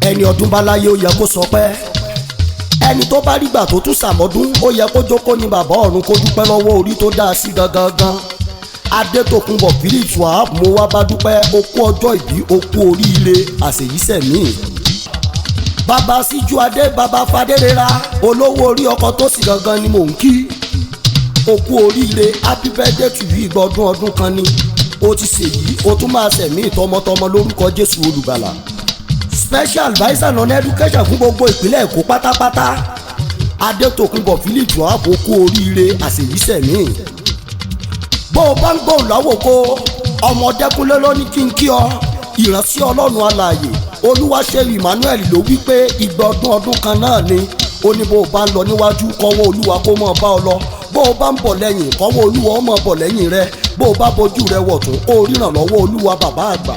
ẹni ọdún bá láyé ó yẹ kó sọpẹ́, ẹni tó bá rígbà tó tún sàmọ́dún ó yẹ kó jókòó ní bàbá ọ̀run kó dúpẹ́ lọ́wọ́ orí tó dáa sí gangan. Adétòkunbọ̀ Phillips Wahab mo wá bá dúpẹ́, ó kú ọjọ́ ìbí, ó kú oríire àṣèyísẹ̀mí. Bàbá Síjú Adé bàbá Fadérera olówó orí ọkọ̀ tó sì gangan ni mò ń kí. Ó kú oríire, happy birthday to you, ìgbọ̀dún ọdún kan ni ó ti ṣèyí, ó tún máa ṣẹ̀mí tọmọtọmọ lórúkọ Jésù olùgbàlà. Special adviser on education fún gbogbo ìpínlẹ̀ Èkó pátápátá. Adétòkunbọ̀ Phillips Wahab ó kú oríire àṣèyísẹ̀mí. Bó o bá ń gbóhùn láwòkó Ọmọdékúnlé ló ní kí n kí ọ, ìránṣẹ́ Ọlọ́run alààyè Olúwaṣẹ́yìn Emmanuel ló wí pé ìgbọ̀dún ọdún kan náà ni. Ó ní bó o bá ń lọ níwájú kọ́wọ́ Olúwa kó mọ̀ bá ọ lọ, bó o bá ń bọ̀ lẹ́yìn kọ́wọ́ Olúwa ó mọ̀ bọ̀ lẹ́yìn rẹ, bó o bá bojú rẹ wọ̀tún kó o ríran lọ́wọ́ Olúwa bàbá àgbà.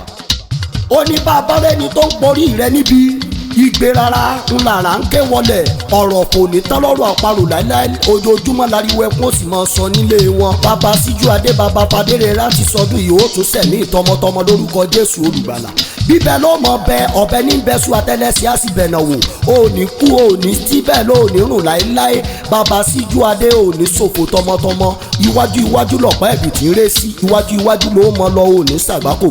Ó ní bàbá rẹni tó ń porí rẹ níbi ìgbé rárá ńlára ń ké wọlé, ọ̀rọ̀ kò ní tán lọ́rọ̀ àparò láíláí, ojoojúmọ́ láriwo ẹkún ó sì máa sọ nílé wọn. Bàbá Síjú Adé bàbá Fadérera ti sọdún yìí ó tún sẹ̀mí tọmọtọmọ lórúkọ Jésù olùgbàlà. Bíbẹ̀ ló mọ bẹ ọ̀bẹ ní bẹ́sù àtẹlẹsẹ̀ á sì bẹ̀nà wò, ó ní kú ó ní síbẹ̀ ló ní rùn láíláí. Bàbá Síjú Adé ò ní ṣòfò tọmọtọmọ, iwájú iwájú lọ̀pá ẹ̀bì tí ń ré sí, iwájú iwájú ló mọ lọ ò ní ṣàgbákò.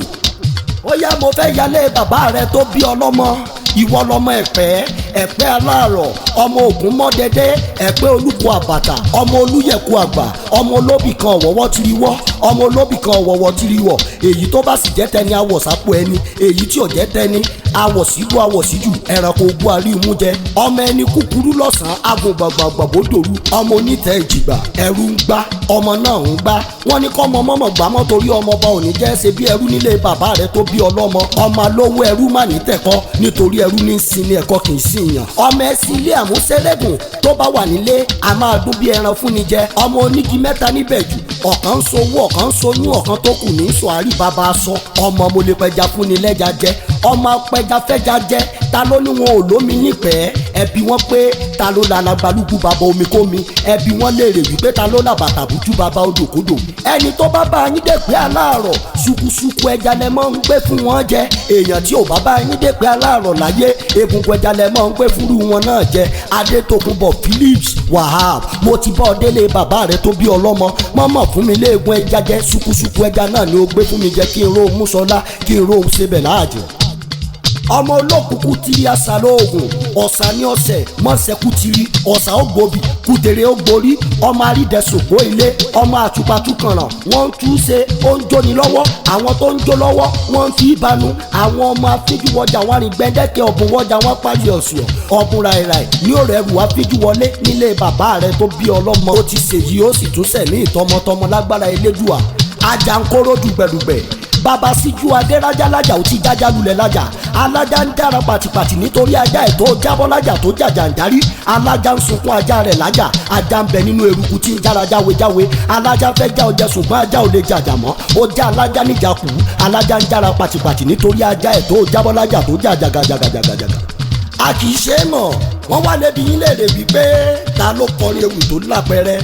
Ó yá mo fẹ́ yálé bàbá rẹ tó bí ọlọ́mọ, ìwọ lọmọ ẹ̀pẹ́ aláàrọ̀, ọmọ Ògún mọ́dẹ́dẹ́, ẹ̀pẹ́ olúkọ àbàtà, ọmọ olúyẹ̀kọ àgbà, ọmọ olóbì kan ọ̀wọ́wọ́ tiriwọ́, ọmọ olóbì kan ọ̀wọ́wọ́ tiriwọ́. Èyí tó bá sì jẹ́ tẹni awọ̀ sápò ẹni, èyí tí ò jẹ́ tẹni awọ̀ síbú awọ̀ síjù, ẹranko ogun àríwú jẹ. Ọmọ ẹni kúkúrú lọ́sàn-án agun gbàgbàgbà bó dòru, ọmọ onítẹ̀ ìjìgbà ẹrú ń gbá, ọmọ náà ń gbá. Wọ́n ní kọ́mọ mọ́mọ́ gbámọ́ torí ọmọ ọba ò ní jẹ́ ṣe bí ẹrú nílé bàbá rẹ tó bí ọlọ́mọ. Ọmọ alówó ẹrú má ní tẹ̀kọ́ nítorí ẹrú ní sinmi ẹ̀kọ́ kì í sìn yàn. Ọmọ ẹ̀sìn ilé àmúṣẹ́lẹ́gùn tó bá wà nílé a máa dún bí ẹran fúnni jẹ. Ọmọ onígi mẹ́ta níbẹ̀ jù, ọ̀kan ń sowó ọ̀kan ń soyún ọ̀kan tó kù ní sọ àrí bàbá sọ. Ọmọ mo lè pẹja fúnni lẹ́ja jẹ, ọmọ apẹja fẹ́ja jẹ. Ta ló ní wọn ò lómi nípẹ́? Ẹbí wọn pé ta ló la lagbalúgbú bàbá omi kómi? Ẹbí wọn léèrè wípé ta ló la bàtà bùtú bàbá odòkodò? Ẹni tó bá bá yín dé pé aláàrọ̀ ṣùkúṣùkú ẹja lẹ mọ́ ń gbé fún wọn jẹ. Èèyàn tí ò bá bá yín dé pé aláàrọ̀ láyé egungun ẹja lẹ mọ́ ń gbé fúrú wọn náà jẹ. Adétòkunbọ̀ Phillips Wahab mo ti bọ́ délé bàbá rẹ tó bí ọlọ́mọ, mọ́mọ́ fún mi léegun ẹja jẹ, ṣùkúṣùkú ẹja náà ni ó gbé fún mi jẹ kí n ro músọlá kí n ro ṣebẹ̀ láàjẹ. Ọmọ olókùnkùn tiri àṣà lóògùn, ọ̀sà ní ọ̀sẹ̀ mọ̀ọ́sẹ̀kù tiri, ọ̀sà ó gbòbí kùtèrè ó gborí. Ọmọ àrídẹ̀sògbó ilé, ọmọ àtúpàtúkànràn wọ́n ń tú ṣe ó ń jóni lọ́wọ́, àwọn tó ń jó lọ́wọ́ wọ́n ń fi ìbánu. Àwọn ọmọ afíjú wọjà wọn rìn gbẹ́dẹ́kẹ́, ọ̀bùn wọjà wọn pàṣẹ ọ̀sùn, ọ̀bùn ràìràì ní òrẹ́rù afíjú wọlé nílé bàbá rẹ tó bí ọlọ́mọ. Ó ti ṣèyí ó sì tún sẹ̀mí ìtọmọtọmọ lágbára Elédùà. Ajankóró dùgbẹ̀dùgbẹ̀ Bàbá Síjú Adé rájá lájà ó ti jájá lulẹ̀ lájà, alájà ń dára pàtìpàtì nítorí ajá ẹ̀ tó jábọ́ lájà tó jàjà ń darí. Alájà ń sunkún ajá rẹ̀ lájà, ajá ń bẹ nínú eruku tí ń jára jáwéjáwé. Alájà fẹ́ já ọjà ṣùgbọ́n ajá ò lè jàjà mọ́, ó já alájà níjà kú. Alájà ń jára pàtìpàtì nítorí ajá ẹ̀ tó jábọ́ lájà tó jàjàgàjàgàjàgà. A kì í ṣe é mọ̀, wọ́n wá lébi yín léèrè wípé ta ló kọrin ewì tó lápẹẹrẹ.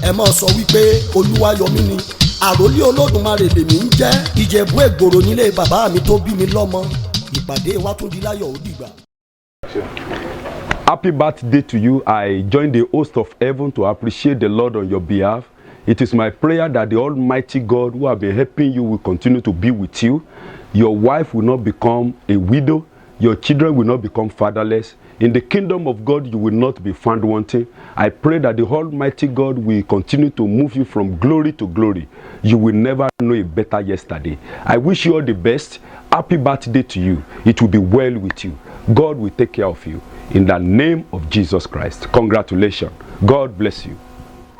Ẹ máa sọ wípé Olúwayọ̀mí ni. Àròlé Olódùmarè lèmi ń jẹ́, Ìjẹ̀bú Ègbòrò nílé bàbá mi tó bí mi lọ́mọ. Ìpàdé wa tún di láyọ̀ ó dìgbà. Happy birthday to you. I join the host of heaven to appreciate the Lord on your behalf. It is my prayer that the Almighty God who have been helping you will continue to be with you. Your wife will not become a widow. Your children will not become fatherless. In the kingdom of God, you will not be found wanting. I pray that the Almighty God will continue to move you from glory to glory. You will never know a better yesterday. I wish you all the best. Happy birthday to you. It will be well with you. God will take care of you. In the name of Jesus Christ. Congratulations. God bless you.